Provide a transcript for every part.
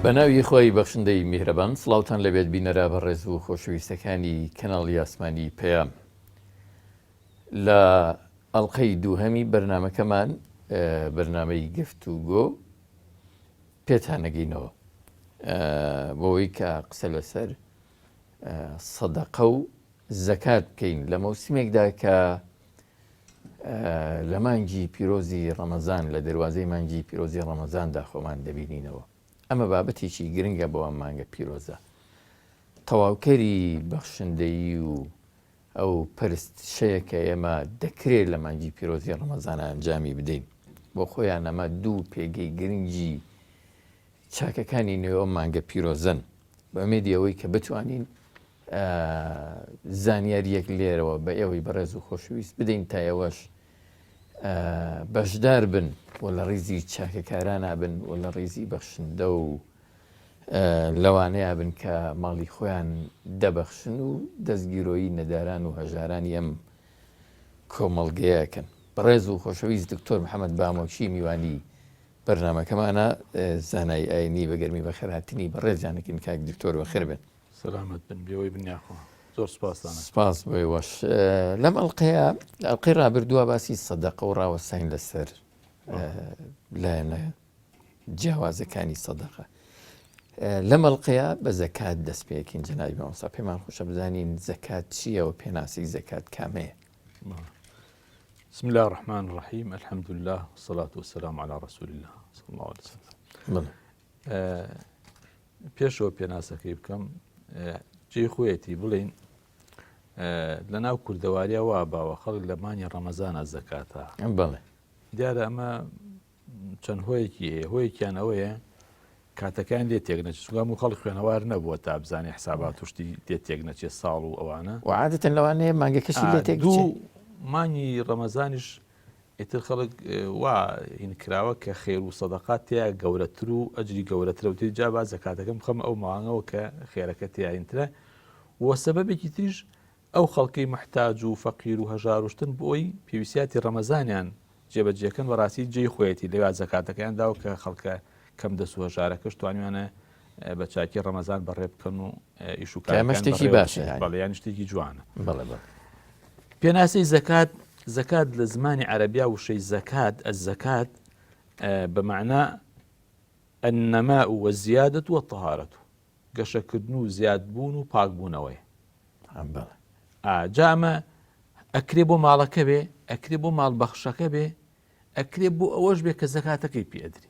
بە ناوی خوای بەخشندەی میهرەبان سڵاوتان لەبێت بینەرە بەڕێز و خۆشەویستەکانی کەناڵی ئاسمانی پەیام لە ئەڵلقەی دووهەمی بەرنمەکەمان بەرنمەی گفت و گۆ پێتانەگەینەوە بۆی کە قسە لەسەر سەدەقە و زەکات بکەین لە مەوسمێکدا کە لە مانگی پیرۆزی ڕەمەزان لە دەروازەی مانگی پیرۆزی ڕەمەزاندا خۆمان دەبینینەوە ئەمە بابەتێکی گرنگە بۆ ئەم مانگە پیرۆزە تەواوکەری بەخشندەیی و ئەو پەرستشەیە کە ئێمە دەکرێت لە مانگی پیرۆزی ڕەمەزانە ئەنجامی بدەین بۆ خۆیان ئەمە دوو پێگەی گرنگی چاکەکانی نێو ئەم مانگە پیرۆزەن بە ئومێدی ئەوەی کە بتوانین زانیاریەک لێرەوە بە ئێوەی بەڕێز و خۆشەویست بدەین تا ئێوەش بەشدار بن و لە ڕیزی چاکەکارانە بن و لە ڕیزی بەخشندە و لەوانەیە بن کە ماڵی خۆیان دەبەخشن و دەستگیرۆیی نەداران و هەژارانی ئەم کۆمەڵگەیەکەن. بەڕێز و خۆشەویست دکتۆر محەممەد بامۆکی میوانی بەرنامەکەمانە زانای ئاینی بە گەرمی بەخێرهاتنی بەڕێزیان دەکەین کاک دکتۆر بەخێر بێن. سەلامەت بن بێوەی بن یاخوا زۆر سپاستان ئەکەم. سپاس بۆ ئێوەش. لەم ئەڵقەیە لە ئەڵقەی ڕابردووە باسی سەدەقە و ڕاوەستاین لەسەر لایەنە جیاوازەکانی سەدەقە. لەم ئەڵقەیە بە زەکات دەست پێکین جەنابی مامۆستا پێمان خۆشە بزانین زەکات چییە و پێناسی زەکات کامەیە. بسم الله الرحمن الرحیم الحمد لله والصلاة والسلام على رسول الله صلى الله عليه وسلم پێشەوە پێناسەکەی بکەم جێی خۆیەتی بڵین لە ناو کوردەواریا وا باوە خەڵک لە مانی ڕەمەزانە زەکاتە بڵێ دیارە ئەمە چەند هۆیەکی هەیە هۆیەکیان ئەوەیە کاتەکان لێ تێک نەچێت چونکە هەموو خەڵک خوێنەوار نەبووە تا بزانێ حسابات و شتی لێ تێک نەچێت ساڵ و ئەوانە. و عادەتەن لەوانەیە مانگەکەشی لێ تێک بچێت. دوو مانگی ڕەمەزانیش ئیتر خەڵک وا هین کراوە کە خێر و سەدەقات تیا گەورەتر و ئەجری گەورەترە و تری جا با زەکاتەکەم بخەمە ئەو مانگەوە کە خێرەکە تیا هینترە و سەبەبێکی تریش ئەو خەڵکەی موحتاج و فەقیر و هەژار و شتن بۆی پێویستیاتی ڕەمەزانیان جێبەجێکەن بەڕاستی جێی خۆیەتی لەویا زەکاتەکەیان داوە کە خەڵکە کەم دەست و هەژارەکەش توانیویانە بە چاکی ڕەمەزان بەڕێ بکەن و ئیش و کارەکان شتێکی باشە بەڵێ یان شتێکی جوانە بەڵێ بەڵێ. پێناسەی زەکات زەکات لە زمانی عەرەبیا وشەی زەکات الزکات بە مەعنا النماء والزیادة والطهارة گەشەکردن و زیادبوون و پاکبوونەوەیە. بەڵێ. ئا جا ئەمە ئەکرێ بۆ ماڵەکە بێ، ئەکرێ بۆ ماڵبەخشەکە بێ، ئەکرێ بۆ ئەوەش بێ کە زەکاتەکەی پێ ئەدرێ.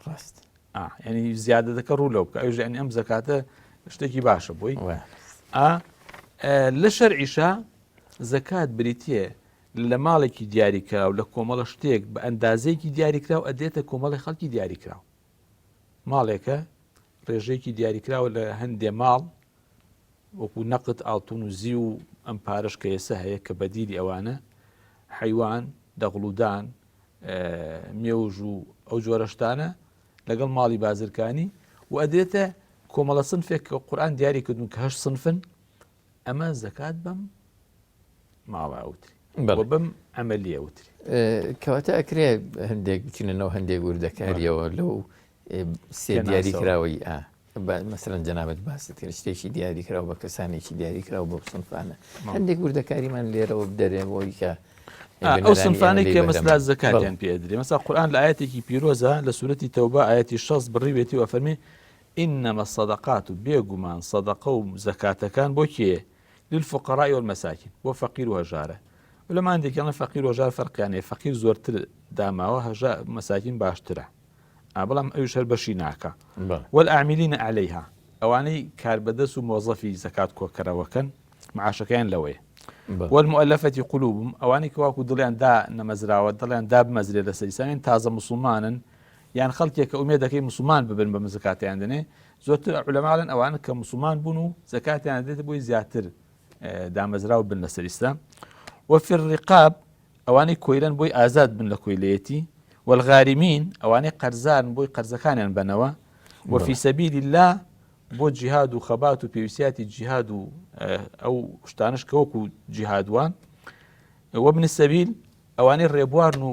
ڕاست. ئا یعنی زیادەتەکە ڕوو لەو بکە ئەویش یعنی ئەم زەکاتە شتێکی باشە بۆی. ئا لە شەرعیشا زەکات بریتییە لە ماڵێکی دیاریکراو لە کۆمەڵە شتێک بە ئەندازەیەکی دیاریکراو ئەدرێتە کۆمەڵی خەڵکی دیاریکراو. ماڵێکە ڕێژەیەکی دیاریکراوە لە هەندێ ماڵ وەکو نەقد ئاڵتون و زیو و ئەم پارەش کە ئێستا هەیە کە بەدیلی ئەوانە حەیوان دەغڵودان مێوژ و ئەو جۆرە شتانە لەگەڵ ماڵی بازرکانی و ئەدرێتە کۆمەڵە سنفێک کە قورئان دیاری کردوون کە هەشت سنفن ئەمە زەکات بەم ماڵە ئەوتری بەڵێ. بەم عەمەلیە وتری. کەواتە ئەکرێ هەندێک بچینە ناو هەندێک وردەکاریەوە لەو سێ دیاریکراوەی ئا مەسەلەن جەنابت باست کرد شتێکی دیاریکراو بە کەسانێکی دیاریکراو بۆ سنفانە هەندێک وردەکاریمان لێرەوە بدەرێ بۆی کە ئەو سنفانەی کە مەسلا زەکاتیان پێ ئەدرێ مەسا قورئان لە ئاەتێکی پیرۆزە لە سورەتی تەوبە ئاەتی 60 بڕیوێتی و ئەفەرمێ إنما الصدقات بێگومان سەدەقە و زەکاتەکان بۆ کێیە للفقراء والمساکین بۆ فەقیر و هەژارە علەما هەندێکیان ئەڵێن فەقیر و هەژار فەرقیان هەیە فەقیر زۆرتر داماوە هەژا مەساکین باشترە ئا بەڵام ئەویش هەر بەشی ناکا بەڵێ. والعاملین علیها ئەوانەی کاربەدەست و مۆزەفی زەکات کۆکەرەوەکەن معاشەکەیان لەوەیە بەڵێ. والمؤلفة قلوبهم ئەوانەی کە واکو دڵیان دا نەمەزراوە دڵیان دابمەزرێ لەسەر ئیسلامیان تازە موسڵمانن یان خەڵکێک کە ئومێد دەکەی موسڵمان ببن بە زەکاتیان دەنێ زۆرتر عولەما ئەڵێن ئەوانە کە موسڵمان بوون و زەکاتیان دێت بۆی زیاتر دامەزراو بن لەسەر ئیسلام وفي الرقاب ئەوانەی کۆیلەن بۆی ئازاد بن لە کۆیلەیەتی والغارمین ئەوانەی قەرزارن بۆی قەرزەکانیان بەنەوە وفي سبيل الله بۆ جیهاد و خەبات و پێویستیاتی جیهاد و ئەو شتانش کە وەکو جیهادوان وابن السبيل ئەوانەی ڕێبوارن و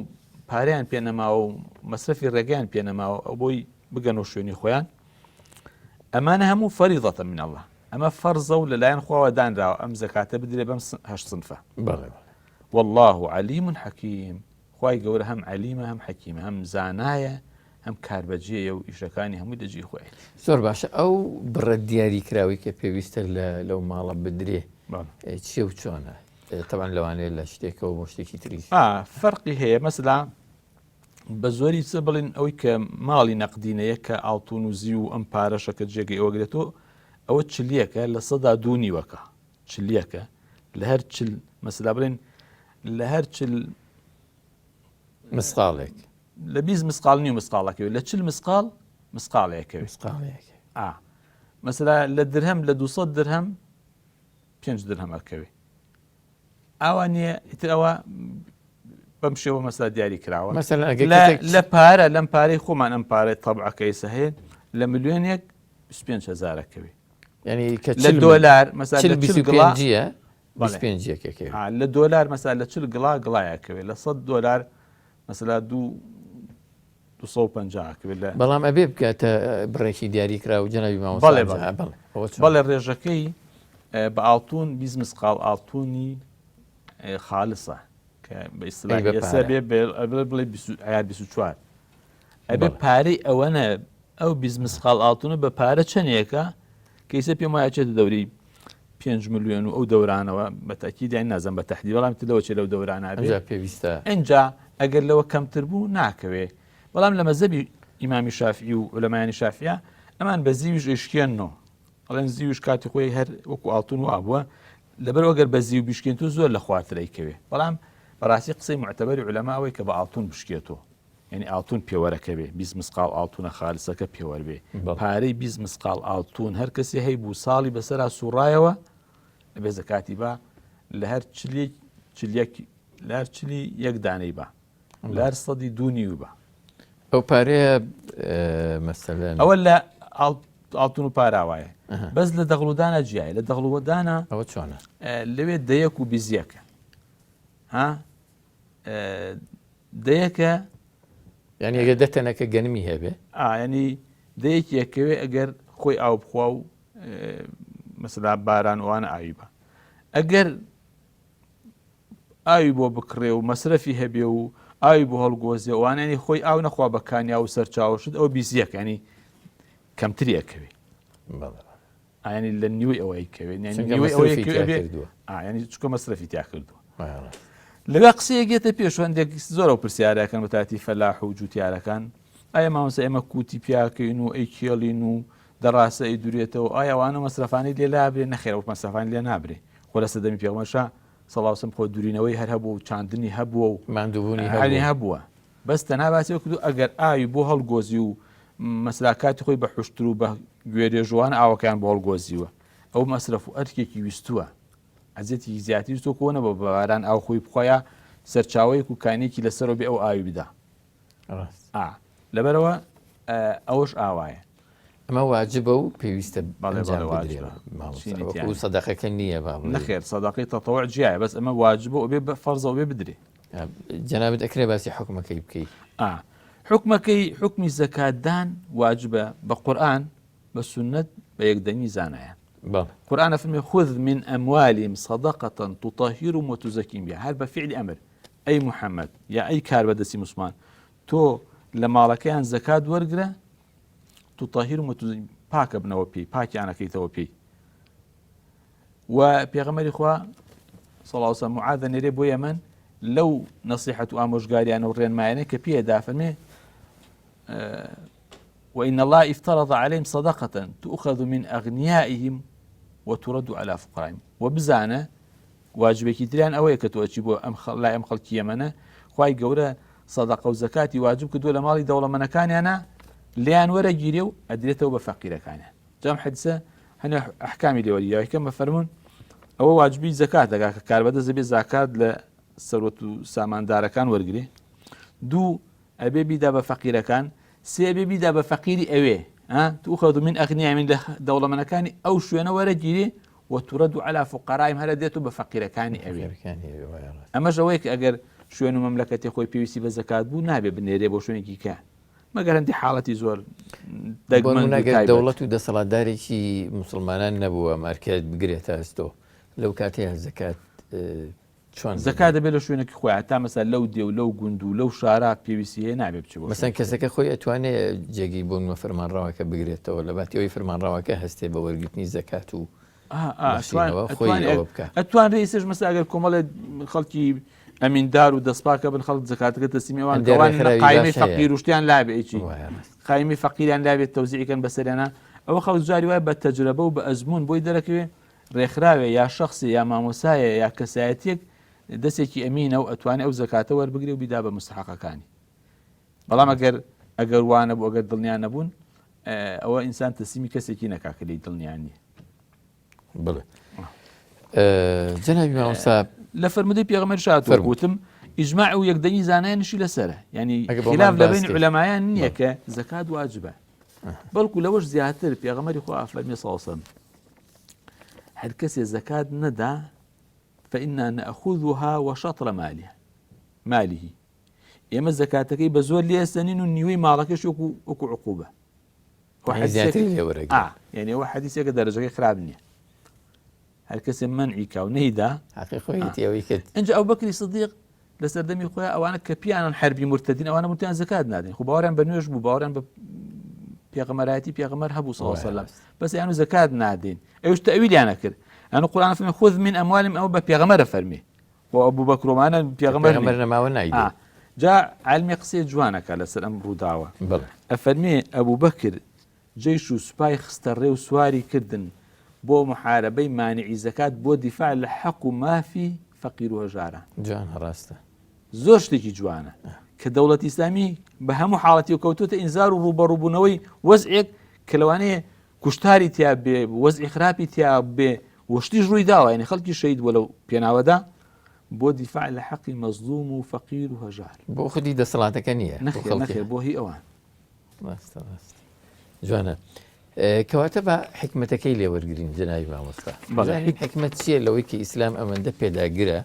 پارەیان پێ نەماوە و مەسرەفی ڕێگەیان پێ نەماوە ئەو بۆی بگەنەوە شوێنی خۆیان. ئەمانە هەموو فریضة من اللە ئەمە فەرزە و لەلایەن خواوە دانراوە ئەم زەکاتە بدرێ بەم هەشت سنفە. بەڵێ بەڵێ. واللە علیم حکیم خوای گەورە هەم عەلیمە هەم حەکیمە هەم زانایە هەم کاربەجێیە و ئیشەکانی هەمووی لە جێی خۆیەتی. زۆر باشە ئەو بڕە دیاریکراوەی کە پێویستە لە لەو ماڵە بدرێ چیە و چۆنە؟ تەبعەن لەوانەیە لە شتێکەوە بۆ شتێکی تریش. فەرقی هەیە مەسلا بە زۆری چ بڵین ئەوەی کە ماڵی نەقدینەیە کە ئاڵتون و زیو و ئەم پارەشە کە جێگەی ئەوە گرێتەوە ئەوە چلیەکە 2% نیوەکە چلیەکە لە هەر چل مەسلا بڵێن لە هەر چل مسقاڵێک لە 20 مسقال نیو مسقاڵەکەوێت لە چل مسقال مسقاڵێکەوێت مسقاڵێک ئا مەسلا لە درهەم لە 200 درهەم پێنج درهەم ئەکەوێ ئاوا نییە ئیتر ئەوە بەم شێوە مەسلا دیاری کراوە لە پارە لەم پارەی خۆمان ئەم پارەی تەبعەکەی سەهێن لە ملیۆنێک 25 هزارەکەوێ ینی کە لە دۆلار مەسا لە گڵاجیە لە دۆلار مەسا لە چل گڵا گڵایەکەوێت لە 100 دۆلار مەسلا دوو 250 ئەکەوێت لە بەڵام ئەبێ بکاتە بڕێکی دیاری کرا و جەنابی مامۆستا بەڵێ بەڵێ بەڵێ ئەوە چۆن؟ بەڵێ ڕێژەکەی بە ئاڵتون 20 مسقاڵ ئاڵتونی خالصە کە بە ئیستلاح ئەی بە ئێستا پارە. بێ بێ بڵێ عیار 24 ئەبێ بەڵێ. پارەی ئەوەنە ئەو 20 مسقاڵ ئاڵتونە بە پارە چەندێکە کە ئیسە پێم وایە چێتە دەوری 5 ملیۆن و ئەو دەورانەوە بە تەکید یان نازم بە تەحدید بەڵام تر لەوە چێ لەو دەورانە بێ ئەنجا پێویستە ئینجا ئەگەر لەوە کەمتر بوو ناکەوێ بەڵام لە مەزەبی ئیمامی شافعی و عولەمایانی شافعیە ئەمان بە زیویش ئەیشکێننەوە ئەڵێن زیوش کاتی خۆی هەر وەکو ئاڵتون وابووە لەبەر ئەگەر بە زیو بشکێنت و زۆر لە خوارتر ئەیکەوێ بەڵام بەڕاستی قسەی معتەبەری عولەما ئەوەی کە بە ئاڵتون بشکێتەوە یعنی ئاڵتون پێوەرەکە بێ 20 مسقاڵ ئاڵتونە خالصەکە پێوەر بێ پارەی 20 مسقاڵ ئاڵتون هەر کەسی هەیبوو ساڵی بەسەرا سوڕایەوە ئەبێ زەکاتی با لە هەر چلێک چلیەک لە هەر چلی یەک دانەی با لە هەر سەدی دوو نیو بە. ئەو پارەیە مەسەلەن. ئەوە لە ئاڵتون و پارا وایە بەس لە دەغڵودانە جیایە لە دەغڵودانە ئەوە چۆنە؟ لەوێ دەیەک و بیزیەکە ها دەیەکە یعنی ئەگەر دە تەنەکە گەنمی هەبێ ینی دەیەکی یەکەوێ ئەگەر خۆی ئاو بخوا و مەسلا باران وانە ئاوی بە ئەگەر ئاوی بۆ بکڕێ و مەسرەفی هەبێ و ئاوی بۆ هەڵگۆزێ ئەوانە ینی خۆی ئاو نەخوا بە کانیا و سەرچاوە شت ئەو بیزیەکە ینی کەمتری ئەکەوێ ینی لە نیوەی ئەوەی کەوێ ینی چکە مەسرەفی تیا کردووە لەوێ قسەیەک گێتە پێش هەندێک زۆر ئەو پرسیارەکەن بەتاتی فەلاح و جوتیارەکان ئایا مامۆستا ئێمە کوتی پیاکەین و ئەی کێڵین و دەڕاستە ئەی دورێتەوە ئایا وانە مەسرەفانی لێ لابرێ نەخێر ئەو مەسرەفانی لێ نابرێ خۆ لە سەردەمی پێغەمبەرشا صلی اللە علیه وسلم خۆ دورینەوەی هەر هەبووە و چاندنی هەبووە و ماندووبوونی هەنی هەبووە. هەبووە بەس تەنها باسی ئەوە کردووە ئەگەر ئاوی بۆ هەڵگۆزی و مەسلا کاتی خۆی بە حوشتر و بە گوێرێژوان ئاوەکەیان بۆ هەڵگۆزیوە ئەو مەسرەف و ئەرکێکی ویستووە ئەزیەتێکی زیاتری ویستووە کۆ نەبووە بە باران ئاو خۆی بخوا یا سەرچاوەیەک و کانیەکی لەسەرەوە بێ ئەو ئاوی بدا ڕاست. ئا لەبەرئەوە ئەوەش ئاوایە. ئەمە واجبە و پێویستە بەڵێ ئەنجام بەڵێ بدرێ واجبە. مامۆستا چینی وەکو تیانە. سەدەقەکە نییە با بڵێین. نەخێر سەدەقەی تەتەوع جیایە بەس ئەمە واجبە و ئەبێ بە فەرزە و ئەبێ بدرێ. جەنابت ئەکرێ باسی حوکمەکەی بکەی؟ ئا حوکمەکەی حوکمی زەکات دان واجبە بە قورئان بە سوننەت بە یەکدەنگی زانایان. بەڵێ. قورئان ئەفەرموێ خذ من اموالهم صدقە تطهرهم وتزکیهم بها هەر بە فیعلی ئەمر ئەی محمد یا ئەی کاربەدەستی موسڵمان تۆ لە ماڵەکەیان زەکات وەرگرە تطهرهم وتزکیهم پاکە بنەوە پێی پاکیانەکەیتەوە پێی و پێغەمبەری خوا صلی الله علیه وسلم معاذ نێرێ بۆ یەمەن لەو نصیحەت و ئامۆژگاریانە و ڕێنمایانە کە پێ دافەرمێ وإن الله افترض عليهم صدقة تؤخذ من أغنيائهم وترد على فقرائهم وبزانە واجبێکی تریان ئەوەیە کە تۆ ئەچی بۆ ئەم لای ئەم خەڵکی یەمەنە خوای گەورە سەدەقە و زەکاتی واجب کردووە لە ماڵی دەوڵەمەنەکانیانە لێیان وەرەگیرێ و ئەدرێتەوە بە فەقیرەکانیان جام حەدیسە هەنێ ئەحکامی لێ وەرگیراوە یەکەم بەفەرموون ئەوە واجبی زەکات دەکات کە کاربەدەست دەبێ زاکات لە سەروەت و ساماندارەکان وەرگێ دوو ئەبێ بیدا بە فەقیرەکان سێ ئەبێ بیدا بە فەقیری ئەوێ تؤخذ من أغنيائهم لە دەوڵەمەنەکانی ئەو شوێنە وەرەگیرێ وترد علی فقرائهم هەرە دێت و بە فەقیرەکانی ئەوێ ئەمەش ئەوەیە کە ئەگەر شوێن و مەملەکەتی خۆی پێویستی بە زەکات بوو نابێ بنێرێ بۆ شوێنێکی کە. مەگەر هەندی حاڵەتی زۆر دەگمەن دەوڵەت و دەسەڵاتدارێکی موسڵمانان نەبووە مارکێت بگرێتە ئەستۆ لەو کاتەیە زەکات چۆن زەکات دەبێت لە شوێنێکی خۆی تا مەسەر لەو دێ و لەو گوند و لەو شارە پێویستی هەیە نابێ بچێ بۆ مەسەن کەسەکە خۆی ئەتوانێ جێگەی بۆ نمە فەرمانڕەواکە بگرێتەوە لە باتی ئەوەی فەرمانڕەواکە هەستێ بە وەرگرتنی زەکات و ئەتوانرێ ئێستش مەسە ئەگەر کۆمەڵێ خەڵکی ئەمیندار و دەستپاکە بن خەڵک زەکاتەکە تەسلیمی ئەوان قایمی فەقیر و شتیان لابێ ئیچی قایمی فەقیریان لابێت تەوزیعیکەن بەسەریانە ئەوە خەڵک جاری وایە بە تەجرەبە و بە ئەزموون بۆی دەرەکەوێ ڕێکخراوێ یا شەخسێ یا مامۆسایە یا کەسایەتیەک دەستێکی ئەمینە و ئەتوانێ ئەو زەکاتە وەربگرێ و بیدا بە مستحقەکانی بەڵام ئەگەر ئەگەر وانە بوو ئەگەر دڵنیا نەبوون ئەوە ئینسان تەسلیمی کەسێکی نەکا کە لێی دڵنیا نییە بڵێ جەنابی مامۆستا لە فەرمودەی پێغەمبەر شات وتم ئیجماع و یەکدەنگی زانایانیشی لەسەرە یعنی خلاف لە بین علەمایان نییە کە زەکات واجبە بەڵکو لەوەش زیاتر پێغەمبەری خوا ئەفەرمێ ساوسەم هەر کەسێ زەکات نەدا فإنا نأخذها وشطر ماله ماله ئێمە زەکاتەکەی بە زۆر لێسەنین و نیوەی ماڵەکەش وەکو وەکو عقوبە یعنی ئەوە حەدیسێکە دەرەجەکەی خراپ نییە هەر کەسێ منعی کا و نەیدا ئەنج ئەو بەکری سدیق لە سەردەمی خۆیان ئەوانە کە پیانن حربی مرتدین ئەوانە وتیان زکات نادەین خۆ باوەڕیان بە نوێژ بوو باوەڕیان بە پێغەمەرایەتی پێغەمەر هەبوو صلی الله وسلم بەس یان زکات نادەین ئەوش تەویلیانە کرد ئەنو قورآن فەرمی خذ من أموالهم ئەو بە پێغەمەرە فەرمی و ئەبوو بەکرۆمانە پێغەمبەر نەماوە نایدە جا عالمی قسەی جوانەکە لەسەر ئەم ڕووداوە ئەفەرمێ ئەبوو بەکر جەیش و سوپای خستە ڕێ و سواری کردن بۆ محاربەی مانعی زەکات بۆ دیفاع لە حەق و مافی فەقیر و هەژاران. جوانە ڕاستە. زۆر شتێکی جوانە کە دەوڵەتی ئیسلامی بە هەموو حاڵەتی و کەوتوتە ئینزار و ڕووبەڕووبوونەوەی وەزعێک کە لەوانەیە کوشتاری تیا بێ وەزعی خراپی تیا بێ وشتیش ڕووی داوە یعنی خەڵکی شەید بووە لەو پێناوەدا بۆ دیفاع لە حەقی مەزلوم و فەقیر و هەژار. بۆ خودی دەسەڵاتەکە نییە نەخێر نەخێر بۆ هی ئەوان. ڕاستە ڕاست جوانە کەواتە بە حکمتەکەی لێوەرگین جەناوی مامۆستا حکمت چییە لەوەی کە ئیسلام ئەمەندە پێداگرە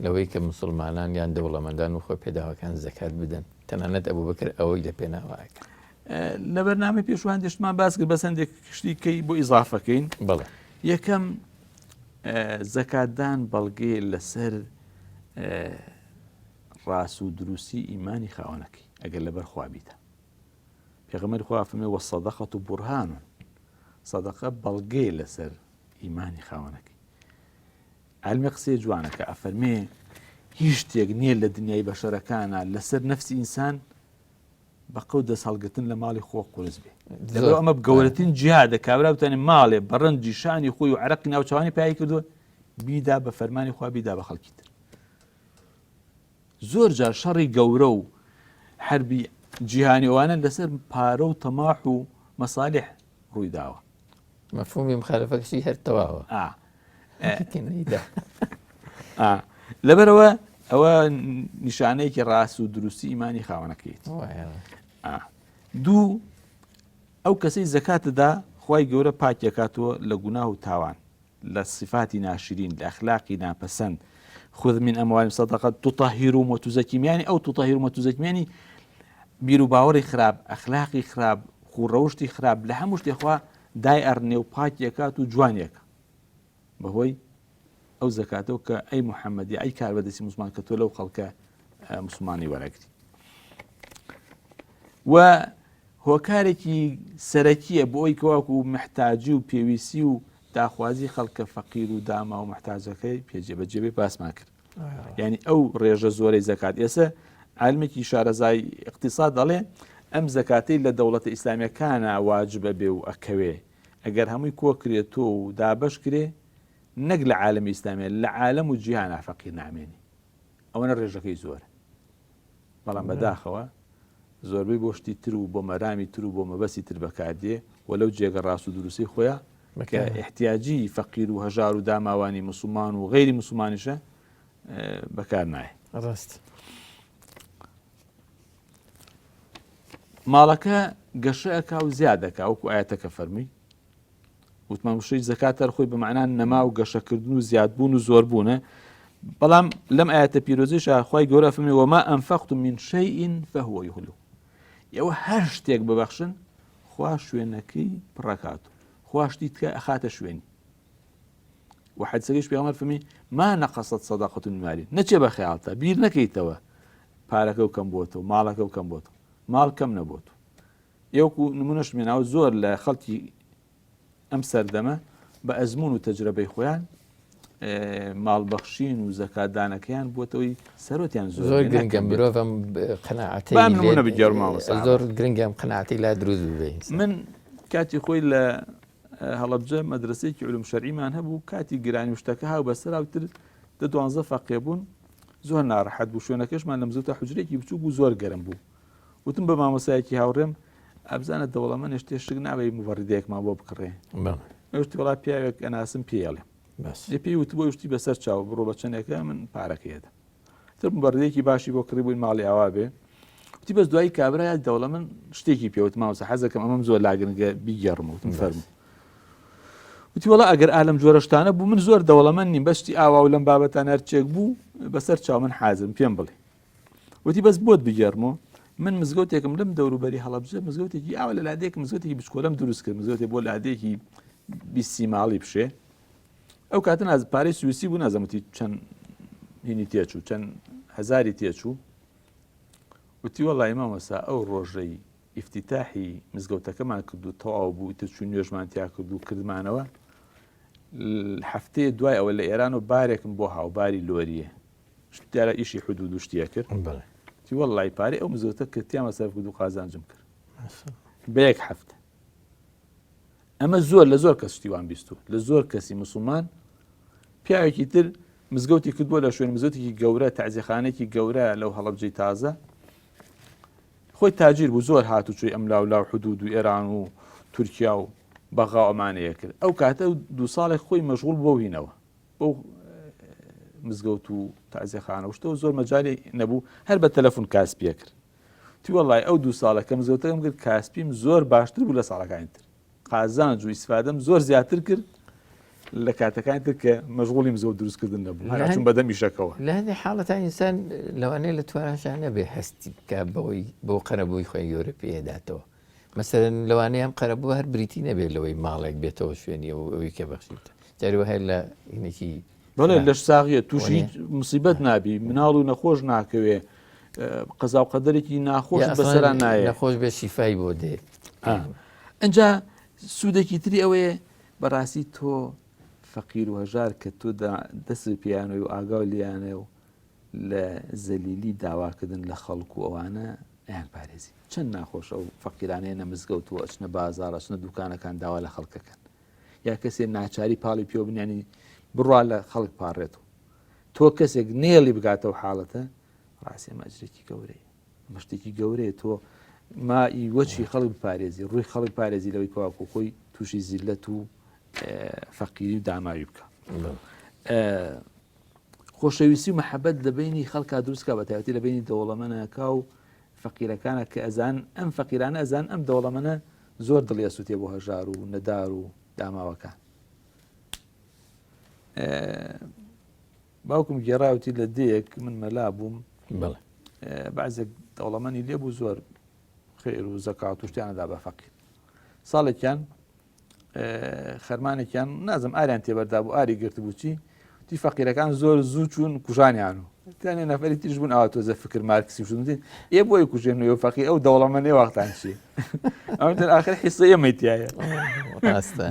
لەوەی کە مسلمانان یان دەوڵەمەندان و خۆ پێداوەکان زەکات بدەن تەنانەت ئەبوو بکر ئەوەی لە پێناوەکە لە بەرنامەی پێشوان دەشتمان باس کرد بەس هەندێک شتی کەی بۆ ئیزافەکەین بەڵێ یەکەم زەکاتدان بەڵگەیە لەسەر ڕاست و دروستی ئیمانی خاوەنەکەی ئەگەر لەبەر خوا بیتە پێغەمبەری خوا فەرمی والصدقة برهان صدقە بەڵگەیە لەسەر ئیمانی خاوەنەکەی عالمی قسەی جوانەکە ئەفەرمێ هیچ شتێک نییە لە دنیای بەشەرەکانە لەسەر نەفسی ئینسان بە قەو دەست هەڵگرتن لە ماڵی خۆ قورس بێ لەبەر ئەمە گەورەترین جیهادە کابرا بتوانێت ماڵێ بە ڕەنجی شانی خۆی و عەرەقی ناوچوانی پای کردووە بیدا بە فەرمانی خوا بیدا بە خەڵکی تر زۆر جار شەڕی گەورە و حەربی جیهانی ئەوانە لەسەر پارە و تەماح و مەسالیح ڕووی داوە. مەفهومی مخالفەکەشی هەر تەواوە. لەبەرەوە ئەوە نیشانەیەکی ڕاست و دروستی ئیمانی خاوەنەکەیت. دوو ئەو کەسەی زەکاتدا خی گەورە پاکیەکاتەوە لە گوناه و تاوان. لە سیفاتی ناشرین، لە ئەخلاقی ناپەسەند، خذ من اموالهم صدقە تطهرهم وتزکیهم یانی ئەو تطهرهم وتزکیهم یانی بیروباوەڕی خراپ، ئەخلاقی خراپ، خووڕەوشتی خراپ لە هەموو شتێ خوا دای ئەڕنێ و پاکی ئەکات و جوانی ئەکا بەهۆی ئەو زەکاتەوە کە ئەی محەممەدی ئەی کاربەدەستی مسلمان کە تۆ لەو خەڵکە مسلمانی وەرەگری و هۆکارێکی سەرەکییە بۆ ئەوەی کە وەکو محتاجی و پێویستی و داخوازی خەڵکە فەقیر و داما و محتاجەکەی پێ جێبەجێ بێ باسمان کرد یعنی ئەو ڕێژە زۆرەی زەکات ئێستا عالمێکی شارەزای اقتصاد دەڵێ ئەم زەکاتەی لە دەوڵەتە ئیسلامیەکانە واجبە بێ و ئەکەوێ ئەگەر هەمووی کۆکرێتۆ و دابەش کرێ نەک لە عالمی ئیسلامیە لە عالم و جیهانا فەقیر نامێنی ئەوەنە ڕێژەکەی زۆرە بەڵام بەداخەوە زۆربەی بۆ شتی تر و بۆ مەرامی تر و بۆ مەبەستی تر بەکاردێ و لەو جێگە ڕاست و دروستی خۆیان کە احتیاجی فەقیر و هەژار و داماوانی مسلمان و غەیری مسلمانیشە بەکار نایە ڕاست ماڵەکە گەشە ئەکا و زیاد دەکا وەکو ئاەتەکە فەرمی وتمان وشەی زەکات هەر خۆی بە مەعنا نەما و گەشەکردن و زیادبوون و زۆربوونە بەڵام لەم ئاەتە پیرۆزیشا خوای گەورە فەرمی وما أنفقتم من شيء فهو يخلفه. ئێوە هەر شتێک ببەخشن خوا شوێنەکەی پڕەکات و خوا شتی تکە ئەخاتە شوێنی و حەدیسەکەش پێغەمبەر فەرمی ما نەقەسەت سەدەقەت من مالی نەچێ بە خەیاڵتا بیر نەکەیتەوە پارەکە و کەم بۆتەوە ماڵەکە و کەم بۆتەوە ماڵ کەم نەبۆتەوە یەکو نمونەش مێناوە زۆر لە خەڵکی ئەم سەردەمە بە ئەزمون و تەجرەبەی خۆیان ماڵبەخشین و زەکاتدانەکەیان بووەتەوەی سەرۆتیان زۆر زۆر گرنگە مرۆڤم قەناعەتی زۆر گرنگم قەناعەتی لا دروست بێ من کاتی خۆی لە هەڵەبجە مەدرسەیەکی علوم شەرعیمان هەبوو کاتی گرانی و شتەکە هاو بەسەرا و تر دە دوانزە فەقێ بوون زۆر ناڕەحەت بوو شوێنەکەشمان لە مزگەوتە حوجرێکی بچووک بوو زۆر گەرم بوو وتم بە مامۆسایەکی هاوڕێم ئەبزانە دەوڵەمەنێ شتێ شک نابێ مبەڕیدەیەکمان بۆ بکڕێ ئەوشتی وڵا پیاوێک ئەناسم پێڵێ پێی وتبوو شتی بەسەر چاو بڕۆ بە چەندێکە من پارەکەیەدە تر مبەڕیدەیەکی باشی بۆ کڕی بووین ماڵی ئاوا بێ وتی بەس دوایی کابرا یا دەوڵەمەند شتێکی پێوت مامۆستا حەزەکەم ئەمەم زۆر لاگرنگە بیگێڕم وتم فەرموو وتی وەڵا ئەگەر ئالەم جۆرە شتانە بوو من زۆر دەوڵەمەند نیم بەشتی ئاوا و لەم بابەتان هەرچێک بوو بەسەر چاو من حازم پێم بڵێ وتی بەس بۆت بگێڕمەوە من مزگەوتێکم لەم دەوروبەری هەڵەبجە مزگەوتێکی ئاوا لە لادێک مزگەوتێکی بچکۆلەم دروست کرد مزگەوتێک بۆ لادێکی بیسی ماڵی بشێ ئەو کاتە ناز پارەی سویسی بوو نازم وتی چەند هینی تێچوو چەند هەزاری تێچوو وتی وەڵی مامۆستا ئەو ڕۆژەی ئیفتیتاحی مزگەوتەکەمان کرد و تەواو بوو تر چوو نوێژمان تیا کرد و کردمانەوە هەفتەیە دوای ئەوە لە ئێران و بارێکم بۆ هاوباری لۆریە دیارە ئیشی حدود و شتیە کرد تی وەڵی پارەی ئەو مزگەوتە کرد تیامە سەرف کرد و قازانجم کرد بە یەک هەفتە ئەمە زۆر لە زۆر کەس شتی وام بیستووە لە زۆر کەسی مسلمان پیاوێکی تر مزگەوتی کردووە لە شوێن مزگەوتێکی گەورە تەعزیەخانێکی گەورە لەو هەڵەبجەی تازە خۆی تاجیر بوو زۆر هات و چوی ئەم لاو لاو حدود و ئێران و تورکیا و بەغا ئەمانەیە کرد ئەو کاتە دوو ساڵێک خۆی مەشغول بۆ هینەوە بۆ مزگەوت و تازیەخانە و شتەوە زۆر مەجای نەبوو هەر بە تەلەفۆن کاسپیە کرد تی وەڵای ئەو دوو ساڵە کە مزگەوتەکەم کرد کاسپیم زۆر باشتر بوو لە ساڵەکانی تر قازانج و ئیسفادەم زۆر زیاتر کرد لە کاتەکانی تر کە مەشغوڵی مزگەوت دروستکردن نەبوو هەر چون بەدەم ئیشەکەوە. لە هەندێک حاڵەتا ئینسان لەوانەیە لە تواناشا نەبێ هەستی بکا بەوەی بەو قەرەبووی خۆی گەورە پێ داتەوە مەسەرەن لەوانەیە ئەم قەرەبووە هەر بریتی نەبێت لەوەی ماڵێک بێتەوە شوێنی ئەو ئەوی کە بەخشیتە جاری وایە لە هینێکی بەڵێ لەش ساغیە تووشی مسیبەت نابی مناڵ و نەخۆش ناکەوێ قەزا و قەدەرێکی ناخۆش بەسەرا نایە نەخۆش بێ شیفای بۆ دێ ئەجا سوودێکی تری ئەوەیە بەڕاستی تۆ فەقیر و هەژار کە تۆ دەست پیانەوەی و ئاگاو لیانە و لە زەلیلی داواکردن لە خەڵک و ئەوانە ئەیان پارێزی چەند ناخۆش ئەو فەقیرانەیە نە مزگەوت و ئەچنە بازار ئەچنە دوکانەکان داوا لە خەڵکەکەن یا کەسێ ناچاری پاڵی پێوە بنیانی بڕوا لە خەڵک پاڕێت و تۆ کەسێک نێڵی بگاتەوە حاڵەتە ڕاستی ئەمە ئەجرێکی گەورەیە ئەمە شتێکی گەورەیە تۆ مائی وەچی خەڵک بپارێزی ڕووی خەڵک پارێزی لەوەی کەواکو خۆی تووشی زیلەت و فەقیری و داماوی بکە خۆشەویستی و محەبەت لە بینی خەڵکا دروستکە بە تایبەتی لە بینی دەوڵەمەنەکە و فەقیرەکانە کە ئەزان ئەم فەقیرانە ئەزان ئەم دەوڵەمەنە زۆر دڵی ئەسوتێ بۆ هەژار و نەدار و داماوەکان باوکم گێڕاوتی لە دێیەک من مەلا بووم بەعزێک دەوڵەمەنی لێ بوو زۆر خێر و زەکات و شتیانەدا بە فەقیر ساڵێکیان خەرمانێکیان نازم ئاریان تێبەردا بوو ئاری گرتبوو چی تی فەقیرەکان زۆر زوو چوون کوژانیان و تانێ نەفەری تریش بوون ئاوا تۆزە فکر مارکسی شوون ئێ بۆی کوژێن و فەقی ئەو دەوڵەمەنێ وەختان چی ئەو ئاخر حیسە ئێمەی تایە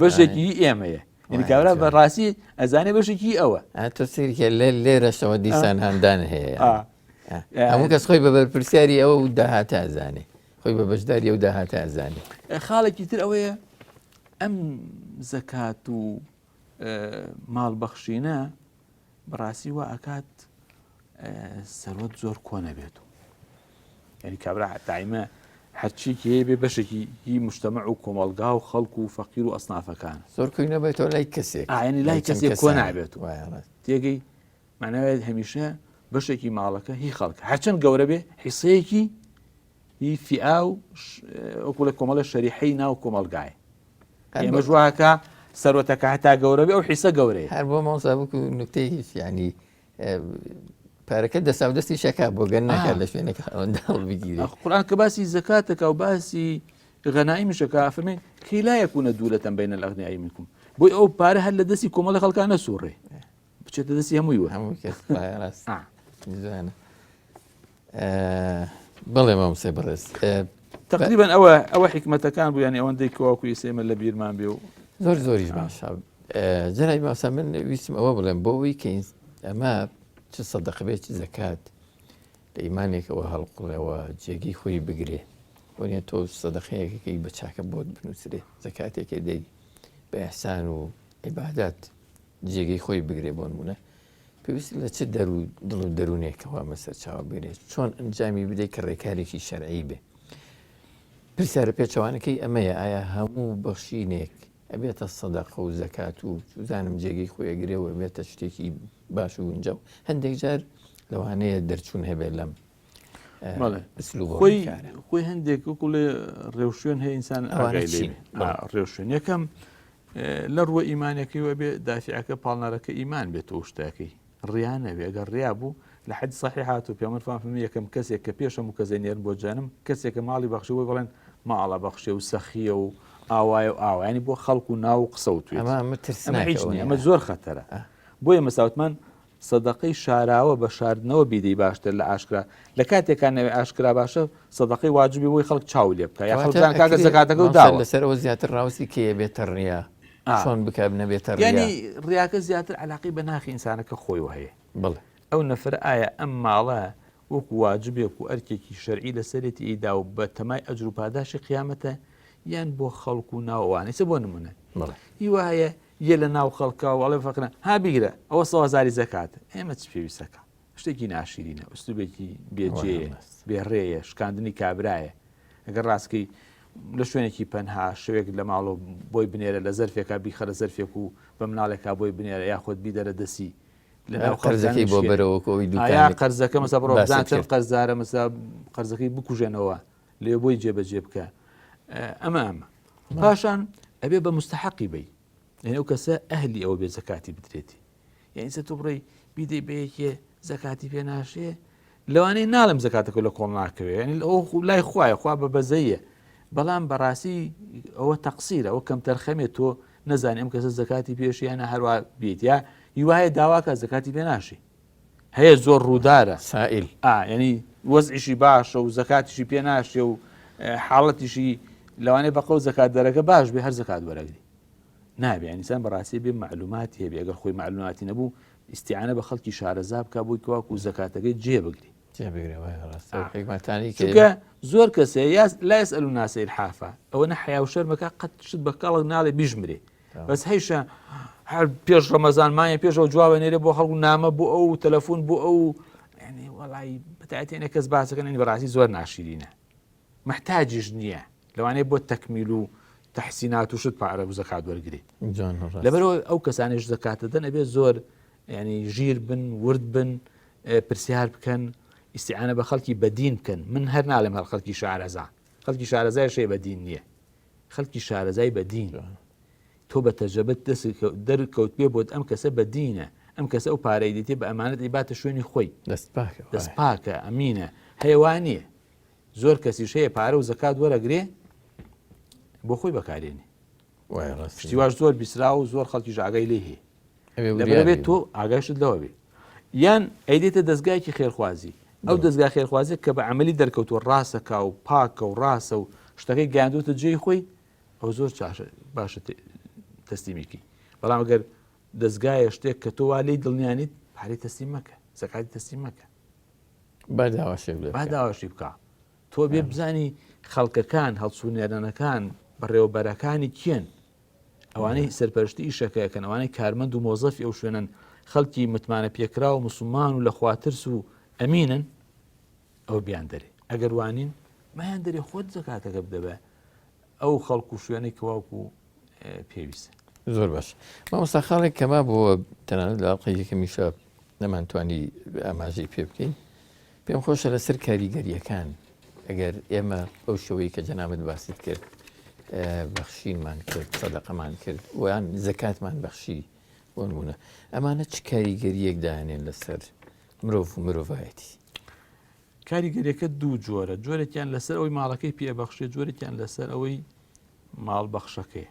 بەشێکی ئێمەیە یعنی کابرا بە ڕاستی ئەزانێ بەشێکی ئەوە تۆ سیرکە لێ لێرەشەوە دیسان هەندان هەیە هەموو کەس خۆی بە بەرپرسیاری ئەوە و داهاتە ئەزانێ خۆی بە بەشداری ئەو داهاتە ئەزانێ خاڵێکی تر ئەوەیە ئەم زەکات و ماڵ بەخشینە بەڕاستی وا ئەکات سەروەت زۆر کۆ نەبێت و یعنی کابرا دایمە هەرچیکی هەیە بێ بەشێکی هی مجتەمع و کۆمەڵگا و خەڵک و فەقیر و ئەسنافەکان زۆر کۆی نەبێتەوە لای کەسێک ئاینی لای کەسێک کۆ نابێت تێگەی معناوێت هەمیشە بەشێکی ماڵەکە هی خەڵک هەرچەند گەورە بێ حیسەیەکی هی فیئا و وەکو لە کۆمەڵە شەریحەی ناو کۆمەڵگایە ئێمەش واکە سەرۆتەکە هەتا گەورە بێ ئەو حیسە گەورەیە هەر بۆ مامۆستا وەکو نوکتەیەکیش یعنی. پارەکە دەسا و دەستی شەکا بۆ گەن ناکات لە شوێنێک ئەوەندە هەڵبگیرێ. قورئان کە باسی زەکاتەکە و باسی غەنائیمیش ئەکا ئەفەرمێ کەی لا یەکونە دولەتەن بین الاغنیاء منکم بۆی ئەو پارە هەر لە دەستی کۆمەڵی خەڵکان نەسوڕێ بچێتە دەستی هەمووی وە هەموو کەس ڕاست جوانە بەڵێ مامۆستای بەڕێز تقریبا ئەوە ئەوە حکمەتەکان بوو یانی ئەوەندەی کەواکو ئێستا لە بیرمان بێ و زۆر زۆریش باشە جەنابی مامۆستا من ویستم ئەوە بڵێم بۆ ئەوەی کە ئەمە چ سەدەقە بێت چ زەکات لە ئیمانێکەوە هەڵقوڵێەوە جێگەی خۆی بگرێ بۆ نیە تۆ سەدەقەیەکەکەی بە چاکە بۆت بنووسرێ زەکاتێکێ دەی بە ئیحسان و عیبادات جێگەی خۆی بگرێ بۆ نمونە پێویست لە چ دەرو دڵ و دەروونێکەوە ئەمە سەرچاوە بگرێت چۆن ئەنجامی بدەیت کە ڕێکارێکی شەرعی بێ پرسیارە پێچەوانەکەی ئەمەیە ئایا هەموو بەخشینێک ئەبێتە سەدەقە و زەکات و چوزانم جێگەی خۆی ئەگرێ و ئەبێتە شتێکی باش و گونجاو هەندێک جار لەوانەیە دەرچوون هەبێت لەم خۆی خۆی هەندێک وەکوڵێ ڕێوشوێن هەیە ئینسان ئاگای لێ ڕێوشوێن یەکەم لە ڕووە ئیمانەکەی وە بێ دافعەکە پاڵنەرەکە ئیمان بێت و شتەکەی ڕیا نەبێ ئەگەر ڕیا بوو لە حەدیث صحیح هاتوو پێغەمبەر فەرمووی یەکەم کەسێک کە پێش هەموو کەسێ نێرن بۆ جەهەنم کەسێکە ماڵی بەخشی بۆی بڵێن ماڵە بەخشێ و سەخیە و ئاوایە و ئاوا ینی بۆ خەڵک و ناو و قسە و توێت ئەمە ئەمە هیچ نییە ئەمە زۆر خەتەرە بۆیە مەساوتمان سەدەقەی شاراوە بە شاردنەوە بیدەی باشتر لە ئاشکرا لە کاتێکان نەوێ ئاشکرا باشە سەدەقەی واجبی بۆی خەڵک چاو لێ بکە یا خەڵک کاکە زەکاتەکە و داوە لەسەرەوە زیاتر ڕاوسی کێ بێتە ڕیا چۆن بکە نەبێتە ڕیا یعنی ڕیاکە زیاتر علاقی بە ناخی ئینسانەکە خۆیەوە هەیە بڵێ ئەو نەفرە ئایا ئەم ماڵە وەکو واجبێک و ئەرکێکی شەرعی لەسەرێتی ئەیدا و بە تەمای ئەجر و پاداشی قیامەتە یان بۆ خەڵک و ناوەوانە ئیسە بۆ نمونە هیوا هەیە یە لە ناو خەڵکا و ئەڵێ فەقرە ها بیگرە ئەوە سەوازاری زەکاتە ئێمە چ پێویستەکە شتێکی ناشیرینە ئوسلوبێکی بێجێیە بێڕێیە شکاندنی کابرایە ئەگەر ڕاستکەی لە شوێنێکی پەنها شوێک لە ماڵۆ بۆی بنێرە لە زەرفێکا بیخەرە زەرفێک و بە مناڵێکا بۆی بنێرە یاخود بیدەرە دەسی لەناو قەرزەکەی بۆ بەرەوە کۆی دوکان قەرزەکە مەسا بڕۆ بزان چەند قەرزارە مەسا قەرزەکەی بکوژێنەوە لێ بۆی جێبەجێ بکە ئەمە ئەمە پاشان ئەبێ بە مستحقی بی ئەو کەسە ئەهلی ئەوە بێ زەکاتی بدرێتی یعنی سە تۆ بڕی بیدەی بە یەکێ زەکاتی پێ ناشێ لەوانەیە ناڵم زەکاتەکە لە کۆڵ ناکەوێ ینی ئەو لای خوایە خوا بە بەزەیە بەڵام بەڕاستی ئەوە تەقسیرە ئەوە کەم تەرخەمێت تۆ نەزانانی ئەم کەسە زەکاتی پێشیانە هەروە بیت یا هیوایە داواکە زەکاتی پێ ناشی هەیە زۆر ڕوودارە سائل ینی وەزعیشی باشە و زەکاتیشی پێ ناشێ و حاڵەتیشی لەوانەیە بەقەو زەکات دەرەکە باش بێ هەر زەکات وەرەگری نابێ ئینسان بەڕاستی بێ مەعلوماتی هەبێ ئەگەر خۆی مەعلوماتی نەبوو ئیستیعانە بە خەڵکی شارەزا بکا بۆی کەواکو زەکاتەکەی جێ بگری جێ بگرێ وایە ڕاستە ئەو حیکمەتانەی کە چونکە زۆر کەسێ یا لا يسأل الناس إلحافا ئەوە نە حیا و شەرمەکە قەت شت بە کەڵک ناڵێ بیژمرێ بەس هەیشە هەر پێش ڕەمەزان مایە پێشەوە جوابە نێرێ بۆ خەڵک و نامە بۆ ئەو تەلەفۆن بۆ ئەو یعنی وەڵی بەتایەتێنێ کەس باسەکەن یعنی بەڕاستی زۆر ناشیرینە محتاجیش نییە لەوانەیە بۆ تەکمیل و تەحسینات و شت پارە و زەکات وەرگری لەبەرەوە ئەو کەسانێش زەکاتە دەن ئەبێ زۆر ینی ژیر بن ورد بن پرسیار بکەن ئیسیانە بە خەڵکی بەدین بکەن من هەر ناڵێم هەر خەڵکی شارەزا خەڵکی شارەزای شەیە بەدین نییە خەڵکی شارەزای بەدین تۆ بە تەجربەت دەست دەرکەوت بێ بۆت ئەم کەسە بە دینە ئەم کەسە ئەو پارەی دێتێ بە ئەمانەت ئیباتە شوێنی خۆی دەست پاکە دەست پاکە ئەمینە هەیە زۆر کەسیش هەیە پارە و زەکات وەرەگرێ بۆ خۆی بەکارێنێ شتی واش زۆر بیسرا و زۆر خەڵکیش ئاگای لێ هەیە لەبەرێت تۆ ئاگاشت لەوە بێ یان ئەیدێتە دەستگایکی خێرخوازی ئەو دەستگا خێرخوازی کە بە عملی دەرکەوتووە ڕاستەکە و پاکە و ڕاستە و شتەکەی گەیاندوتە جێی خۆی ئەو زۆر چاشە باشە تەسلیمیکی بەڵام گەر دەستگایە شتێک کە تۆ وا لێی دڵنیانیت پارەی تەسلیم مەکە زەکاتی تەسلیم مەکە با داواشی لێ با داواشی بکە تۆ بێ بزانی خەڵکەکان هەڵسوونێرانەکان بەڕێوەبەرەکانی کێن ئەوانەی سەرپەرشتی ئیشەکەکەن ئەوانەی کارمەند و مۆزەفی ئەو شوێنن خەڵکی متمانە پێکرا و مسلمان و لە خواترس و ئەمینن ئەو بیان دەرێ ئەگەر وانین مایان دەرێ خۆت زەکاتەکە بدە بە ئەو خەڵک و شوێنەی کەواکو پێویستە. زۆر باش مامۆستا خاڵێک کە مابووە تەنانەت لە ئەڵقەی یەکەمیشە نەمانتوانی ئاماژەی پێ بکەین پێم خۆشە لەسەر کاریگەریەکان ئەگەر ئێمە بەو شێوەی کە جەنابت باست کرد بەخشینمان کرد سەدەقەمان کرد ویان زەکاتمان بەخشی بۆ نمونە ئەمانە چ کاریگەریەک دانێن لەسەر مرۆڤ و مرۆڤایەتی؟ کاریگەریەکە دوو جۆرە، جۆرێکیان لەسەر ئەوەی ماڵەکەی پێ ئەبەخشێ، جۆرێکیان لەسەر ئەوەی ماڵ بەخشەکەی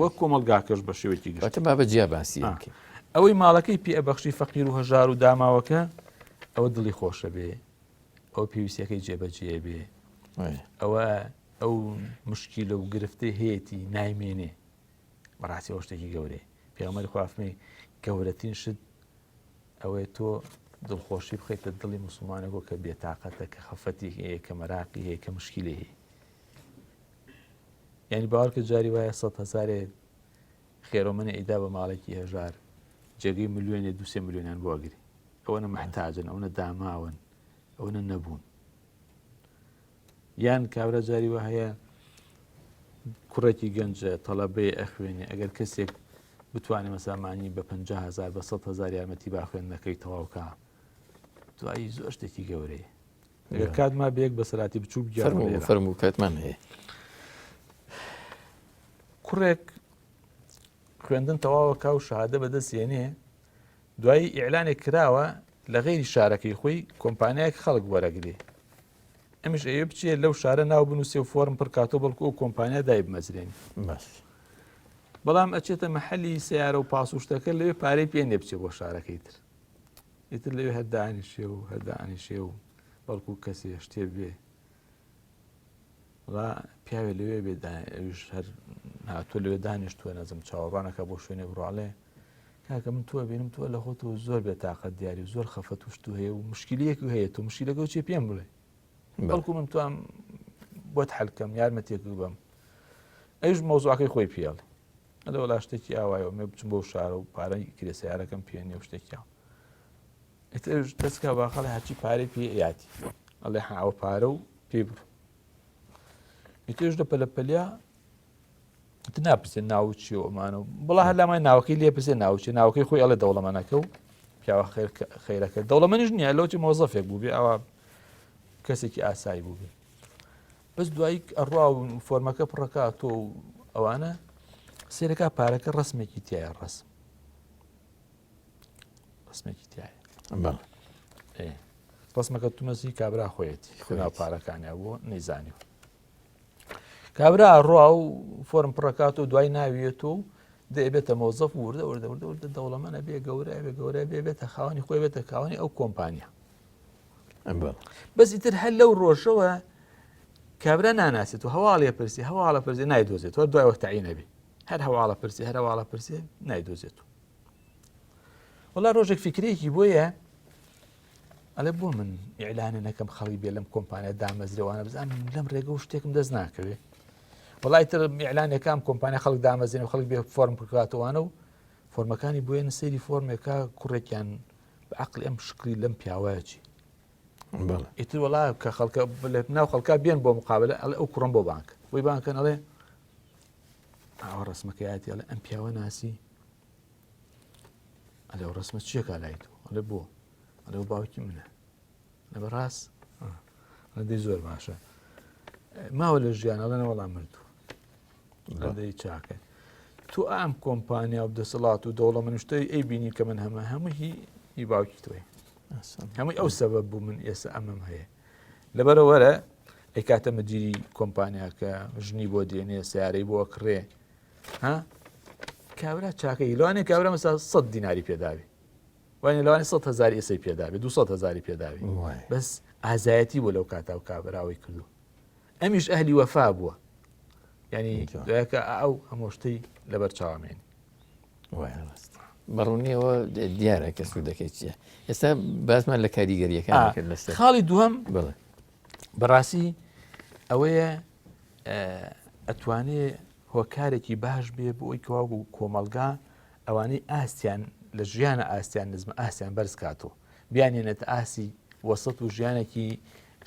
وەک کۆمەڵگاکەش بە شێوەیەکی گشتی. با بە جیا باسی بکەین. ئەوەی ماڵەکەی پێ ئەبەخشی فەقیر و هەژار و داماوەکە ئەوە دڵی خۆشە بێ، ئەو پێویستیەکەی جێبەجێ بێ، ئەوە ئەو مشکیلە و گرفتەی هەیەتی نایمێنێ. بەڕاستی ئەوە شتێکی گەورەیە. پێغەمبەری خوا فەرمی گەورەترین شت ئەوەیە تۆ دڵخۆشی بخەیتە دڵی موسڵمانێکەوە کە بێتاقەتە، کە خەفەتی هەیە، کە مەراقی هەیە، کە مشکیلی هەیە. یعنی باوەڕکە جاری وایە سە هەزارێ خێرۆمەنە ئیدا بە ماڵێکی هەژار جێگەی ملیۆنێ دوسێ ملیۆنیان بۆ ئەگری. ئەوەنە محتاجن، ئەوەنە داماون، ئەوەنە نەبوون. یان کابرا جاری وا هەیە کوڕێکی گەنجە تەڵەبەیە ئەخوێنێ ئەگەر کەسێک بتوانێ مەسامانی بە 500هزار بە 100هزار یارمەتی با خوێندنەکەی تەواوکە دوایی زۆر شتێکی گەورەیە ئەگەر کات ما بێک بەسەراتی بچوو بگەڕ فەرموو کاتمان هەیە کوڕێک خوێندن تەواوەکە و شەهادە بەدەست یێنێ دوایی ئیعلانێک کراوە لە غەیری شارەکەی خۆی کۆمپانیایەک خەڵک وەرەگرێ ئەمیش ئەوێ بچێ لەو شارە ناو بنووسێ و فۆرم پڕکاتەوە بەڵکو ئەو کۆمپانیا دایبمەزرێنی باش بەڵام ئەچێتە مەحەلی سیارە و پاس و شتەکە لەوێ پارەی پێ نیە بچێ بۆ شارەکەی تر ئیتر لەوێ هەر دانیشێ و هەر دانیشێ و بەڵکو کەسێ شتێ بێ وڵا پیاوێ لەوێ بێ ئەویش هەر هاتووە لەوێ دانیشتووە نەزم چاوەڕوانەکە بۆ شوێنێ بڕاڵێ کاکە من تۆ بینم تۆ لە خۆتەوە زۆر بێ تاقەت دیاری و زۆر خەفەت و شت هەیە و مشکلەیەک هەیە تۆ مشکلەکە چێ پێم بڵێ بەڵکو من توام بۆت حلکەم یارمەتێک بم ئەوش مەوزوعەکەی خۆی پێڵ ئەلە وەلا شتێکی ئاوایەوە مێ بچم بۆ شارە و پارەی کرێ سیارەکەم پێ نیە و شتێکیان ئیتر دەستکە باخەڵی هەرچی پارەی پێ یاتی ئەڵێ ئەوە پارە و پێی بڕ ئیترش لە پەلە پەلیا ناپرسێ ناو چی و ئەمانە و بەڵا هەر لامای ناوەکەی لێ پرسێ ناوچێ ناوەکەی خۆی ئەڵێ دەوڵەمەنەکە و پیاوە خێرەکە دەوڵەمەنیش نییە لەوچی مۆزەفێک بوو بێ ئەوە کەسێکی ئاسایی بوو بێ بەس دوایی ئەڕوا و فۆرمەکە پڕەکە تۆ و ئەوانە سێرەکە پارەکە ڕسمێکی تایە ڕسم ڕسمێکی تایە ڕسمەکە تومەزی کابرا خۆیەتی خۆنا پارەکانیا بوو نەیزانی کابرا ئەڕوا و فۆرم پڕەکات و دوای ناویێت و دەبێتە مۆزەف وردە وردە وردە وردە دەوڵەمەنە بێ گەورە بێ گەورە بێ بێتە خاوەنی خۆی بێتە خاوەنی ئەو کۆمپانیا بەس ئیتر هەر لەو ڕۆژەوە کابرا ناناسێت و هەواڵێ پرسی هەواڵە پرسی نایدۆزێتەوە دوای وەختعی نەبی هەر هەواڵە پرسی هەر هەواڵە پرسی نایدۆزێت وڵا ڕۆژێک فکرێکی بۆیە ئەڵێ بۆ من ئیعلانێ نەکەم خەڵی بێ لەم کۆمپانیا دامەزرێوانە بزانم لەم ڕێگە و شتێکم دەست ناکەوێ وڵی تر ئیعلانەکەم کۆمپانیا خەڵک دامەزرێن و خەڵک بێ فۆرم بکاتەوانە و فۆرمەکانی بۆیە سەیری فۆرمێکە کوڕێکیان بە عقلی ئەم شکلی لەم پیاوەیەکی ئیتر وڵا کە خەڵکە ناو خەڵکە بێن بۆ مقابلە ئەڵێ ئەو کوڕم بۆ بانک بۆی بانکەن ئەڵێ ئەوە ڕسمەکەیەتی ئەڵێ ئەم پیاوە ناسی ئەلێ ئەو ڕسمە چیەکە لای تۆ ئەلێ بۆ ئەلێ باوکی منە لە بەڕاست دەی زۆر باشە ماوە لە ژیان ئەڵێ وەڵام مردوو دەی چاکە تو ئەم کۆمپانیا و دەسەڵات و دەوڵە منشتەی ئەی بینی کە من هەمە هەموو هی هی باوکی تۆی هەمووی ئەو سەبەب بوو من ئێستا ئەمەم هەیە لەبەرە وەرە ئەی کاتە مدیری کۆمپانیاکە ژنی بۆ دێنێ سیارەی بۆ کڕێ ها کابرا چاکەی لەوانەیە کابرا مەسا 100 دیناری پێداوی وانە لەوانە 100 هزار ئێسەی پێداوی 200 هزاری پێداوی بەس ئازایەتی بۆ لەو کاتا و کابراوەی کردو ئەمیش ئەهلی وەفا بووە ینی دوایەکە ئەو هەموو شتەی لەبەر چاوامێنی بەڕوونیەوە دیارە کە سوودەکەی چییە ئێستا باسمان لە کاریگەریەکان کرد لەسەر خاڵی دووەم بەڕاستی ئەوەیە ئەتوانێ هۆکارێکی باش بێ بۆ ئەوی کەواکو کۆمەڵگا ئەوانەی ئاستیان لە ژیانە ئاستیان نزمە ئاستیان بەرز کاتەوە بیانێنێتە ئاسی وەسەت و ژیانێکی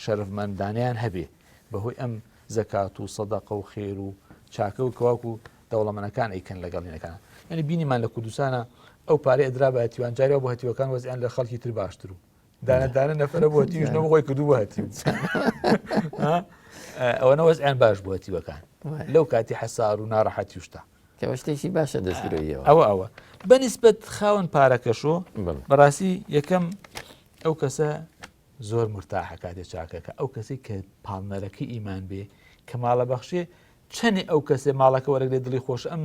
شەرفمەندانیان هەبێ بەهۆی ئەم زەکات و سەدەقە و خێر و چاکە و کەواکو دەوڵەمەنەکان ئەیکەن لەگەڵ ینەکان یعنی بینیمان لە کوردستانە ئەو پارەی ئەدرا بە هەتیوان جارێ بۆ هەتیوەکان وەزیان لە خەڵکی تر باشتر و دانە دانە نەفرە بۆ تیژ نەبوو خۆی کردو بۆ هەتیو ئەوە وەزعیان باش بووە تیوەکان لەو کاتی حەسار و ناڕەحەتی شتا کەەوە شتێکی باشە دەستگرەوە ئەوە ئەوە بەنیسبەت خاوەن پارەکەشۆ بەڕاستی یەکەم. ئەو کەسە زۆر مرتاحە کاتێ چاکەکە ئەو کەسی کە پاڵنەرەکەی ئیمان بێ کە ماڵە بەخشێ چەنێ ئەو کەسێ ماڵەکە وەرەگرێ دڵی خۆش ئەم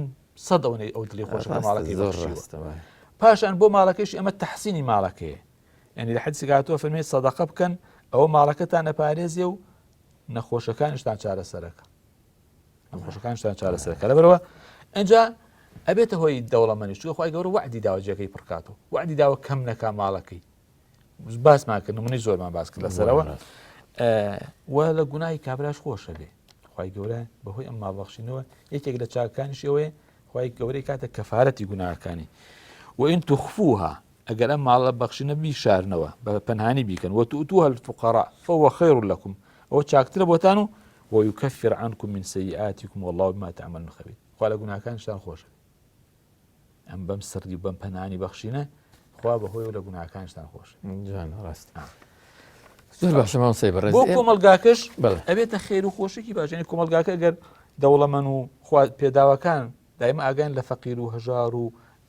سەد ئەوەی ئەو دڵی خۆش کە ماڵەکەی زۆر بەخشیوە. ڕاستە وایە. پاشان بۆ ماڵەکەیشی ئەمە تەحسینی ماڵەکەیە یعنی لە حەدیسێک هاتووە فەرمێ سەدەقە بکەن ئەوە ماڵەکەتان ئەپارێزێ و نەخۆشەکانیشتان چارەسەرەکە نەخۆشەکانیشتان چارەسەرەکە لەبەرەوە ئەجا ئەبێتە هۆی دەوڵەمەنی چونکە خوای گەورە وەعدی داوە جێگەی پڕکاتەوە وەعدی داوە کەم نەکا ماڵەکەی باسمان کرد نمونەی زۆرمان باس کرد لەسەرەوە و لە گوناهی کابراش خۆشە بێ خی گەورە بەهۆی ئەم ماڵبەخشینەوە یەکێک لە چاکانیش ئەوەیە خی گەورەی کاتە کەفاەتی گوناهەکانی وإن تخفوها ئەگەر ئەم ماڵە بەخشینە بیشارنەوە بە پەنهانی بیکەن وتؤتوها الفقراء فهو خير لكم ئەوە چاکترە بۆتان و ويكفر عنكم من سيئاتكم والله بما تعملون خبير خوا لە گوناهەکانشتان خۆشە ئەم بەم سڕی و بەم پەنانی بەخشینە خوا بەهۆی و لە گوناکانشتان خۆش جوان ڕاست زۆر باشە مامۆستای بەڕێز بۆ کۆمەلگاکەش ئەبێتە خێر و خۆشێکی باشێنی کۆمەلگاکە گەر دەوڵەمەن و خوا پێداوەکان دایمە ئاگان لە فەقیر و هەژار و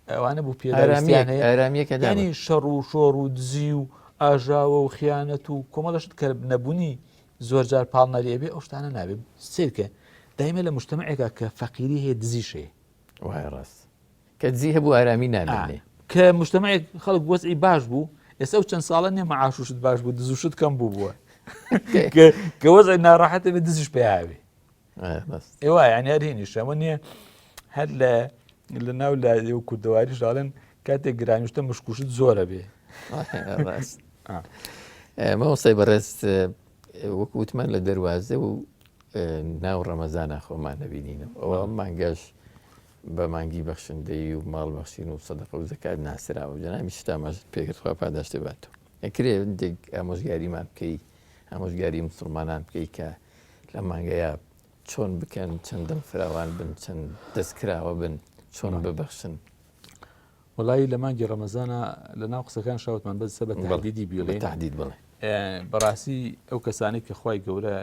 ئەوانە بوو پێداویستیان هەیە ئارامیەکە ینی شەڕ و شۆڕ و دزی و ئاژاوە و خیانەت و کۆمەڵەشت کە نەبوونی زۆرجار پاڵنەری ئەبێ ئەو شتانە نابێ سیرکە دایمە لە مجتمعێکا کە فەقیری هەیە دزیش هەیە وایە ڕاست کە دزی هەبوو ئارامی نامێنێ کە مجتمعێک خەڵک وەزعی باش بوو ئێستا ئەو چەند ساڵە نیە معاشوشت باش بوو دزوشت کەم بوو بووە کە وەزعی ناڕەحەتە بێ دزیش پیاوێ ئێوە یعنی هەر هینیش ئەمە نییە هەر لە لە ناو لە و کوردەواریش داڵێن کاتێک گرانیشتە مشکوشت زۆرە بێ مامۆستای بەڕێز وەکو وتمان لە دەواازە و ناو ڕەمەزانە خۆمان نەبینینەوە ئەوە مانگەش بە مانگی بەخشندەی و ماڵ بەخشین و سەدەقە و زەکات ناسراوە جەنابی شتاماژت پێکرد خوا پاداشتێ باتەوە ئەکرێ هەندێک ئامۆژگاریمان بکەی ئامۆژگاری مسلمانان بکەی کە لە مانگەیە چۆن بکەن چەند دڵ فراوان بن چەند دەستکراوە بن چۆن ببەخشن وەڵایی لە مانگی ڕەمەزانە لە ناو قسەکان شاوتمان بەس بە تهدیدی بیڵێ تهدید بڵێ بەڕاستی ئەو کەسانەی کە خوای گەورە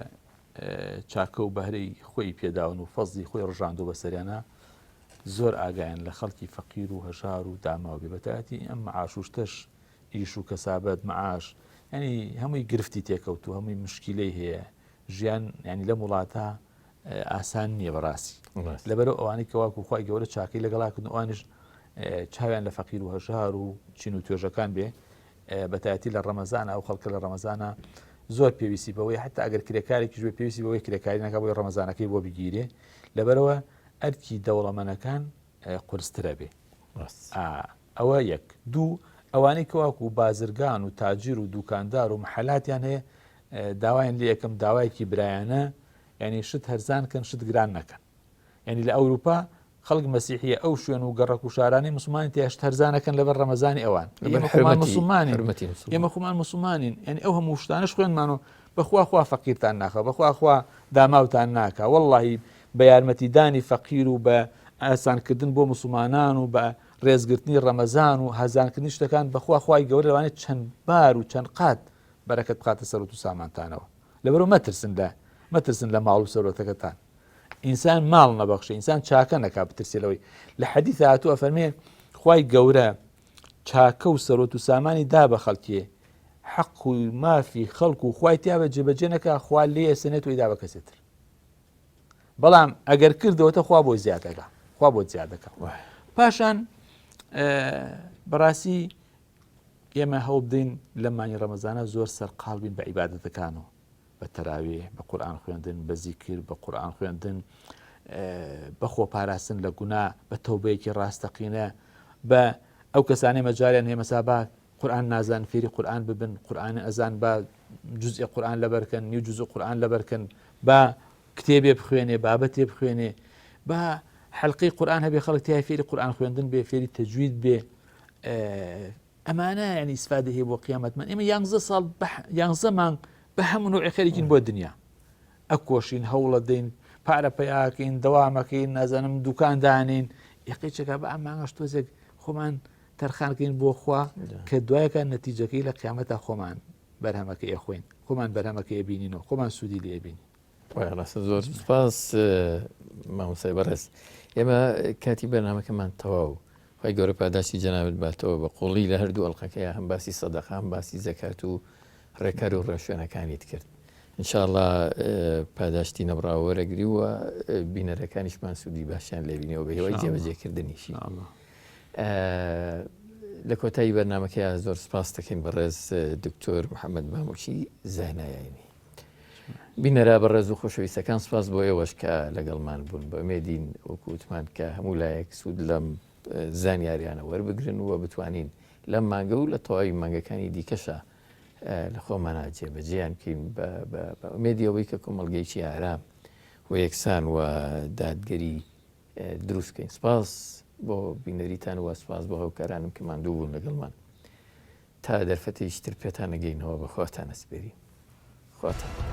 چاکە و بەهرەی خۆی پێداون و فەزی خۆی ڕژاندو بەسەریانە زۆر ئاگایان لە خەڵکی فەقیر و هەژار و داماو بێ بەتایەتی ئەم معاش و شتەش ئیش و کەسابەت معاش ینی هەمووی گرفتی تێکەوتو هەمووی مشکیلەی هەیە ژیان ینی لەم وڵاتە ئاسان نییە بەڕاستی لەبەرو ئەوانەی کەواکو خی گەورە چاکەی لەگەڵا کردن ئەوانش چاویان لە فەقیر و هەژار و چین و توێژەکان بێ بەتایەتی لە ڕەمەزانە ئەو خەڵکە لە ڕەمەزانە زۆر پێویستی بەوەی حتا ئەگەر کرێکارێکیش بێ پێویستی بەوەی کرێکاری نەکە بۆی ڕەمەزانەکەی بۆ بگیرێ لەبەرەوە ئەرکی دەوڵەمەنەکان قورسترە بێ ئەوە یەک دوو ئەوانەی کەواکو بازرگان و تاجیر و دوکاندار و محلاتیان هەیە داوایان لێ یەکەم داوایەکی برایانە یعنی شت هەرزان کەن شت گران نەکەن یعنی لە ئەوروپا خەڵک مەسیحیە ئەو شوێن و گەڕەک و شارانی مسلمانی تێشت هەرزانەکەن لەبەر ڕەمەزانی ئەوان مسلمانی ئێمە خۆمان مسلمانین یعنی ئەو هەموو شتانش خوێنمان و بەخوا خوا فەقیرتان ناخە بەخوا خوا داماوتان ناکە واللهی بە یارمەتیدانی فەقیر و بە ئاسانکردن بۆ مسلمانان و بە ڕێزگرتنی ڕەمەزان و هەزانکردنی شتەکان بەخوا خوای گەورە لەوانەیە چەند بار و چەند قات بەرەکەت بخاتە سەروت و سامانتانەوە لەبەرو مەترسن لە مەترسن لە ماڵ و سەرۆتەکەتان ئینسان ماڵ نەبەخشێ ئینسان چاکە نەکا بترسێ لەوەی لە حەدیث هاتووە فەرمێ خوای گەورە چاکە و سەرۆت و سامانی دا بە خەڵکێ حەق و مافی خەڵک و خوای تیا بە جێبەجێ نەکا خوا لێ ئەسەنێت و ئیدا بە کەسێ تر بەڵام ئەگەر کردەوەتە خوا بۆ زیادەکە خوا بۆ زیادەکە پاشان بەڕاستی ئێمە هەوڵ بدەین لە مانگی ڕەمەزانە زۆر سەرقاڵ بین بە عیبادەتەکانەوە بە تەراوێ بە قورآن خوێندن بە زیکر بە قورآن خوێندن بە خۆپاراستن لە گونا بە تەوبەیەکی ڕاستەقینە بە ئەو کەسانەی مەجاریان هەیە مەسابا قورآن نازان فێری قورآن ببن قورآن ئەزان با جزء قورآن لەبەرکەن نیو جزء قورآن لەبەرکەن با کتێبێ بخوێنێ بابەتێ بخوێنێ با حلقەی قورآن هەبێ خەڵک تای فێری قورآن خوێندن بێ فێری تەجوید بێ ئەمانە ینی ئیسفادە هەیە بۆ قیامەتمان ئێمە یانزە ساڵ یانزە مانگ بە هەموو نوعی خەریکین بۆ دنیا ئەکۆشین هەوڵە دەین پارە پیاکەین دەوامەکەین نازانم دوکان دانین یەقی چێکا بە ئەم مانگەش تۆزێک خۆمان تەرخانکەین بۆ خوا کە دوایەکە نەتیجەکەی لە قیامەتا خۆمان بەرهەمەکەی ئەخۆین خۆمان بەرهەمەکەی ئەبینین و خۆمان سوودی لێ ئەبینین. ڕاستە زۆر سپاس مامۆستای بەڕێز ئێمە کاتی بەرنمەکەمان تەواو. خوای گەورە پاداشتی جەنابت باتەوە بە قوڵی لە هەردوو ئەڵقەکەیا هەم باسی سەدەقە هەم باسی زەکات و ڕێکار و ڕێوشوێنەکانیت کرد ان شاء اللە پاداشتی نەبڕاوە وەرەگری و بینەرەکانیشمان سوودی باشیان لێبینەوە بە هیوای جێبەجێکردنیشی لە کۆتایی بەرنمەکەی زۆر سپاس دەکەین بەڕێز دکتۆر محەممەد مامۆکی زانایانی بینەرە بەڕێز و خۆشەویستەکان سپاس بۆ ئێوەش کە لەگەڵمان بوون بە ئومێدین وەکو وتمان کە هەموو لایەک سوود لەم زانیاریانە وەربگرن و بتوانین لەم مانگە و لە تەواوی مانگەکانی دیکەشە لە خۆمانە جێبەجێیان بکەین بە ئومێدی ئەوەی کە کۆمەڵگەیەکی ئارام و یەکسان و دادگەری دروست بکەین سپاس بۆ بینەریتان و سپاس بۆ هاوکارانم کە ماندوو بوون لەگەڵمان تا دەرفەتێکی تر پێتان ئەگەینەوە بە خواتان ئەسپێرین. خواتان لەگەڵ.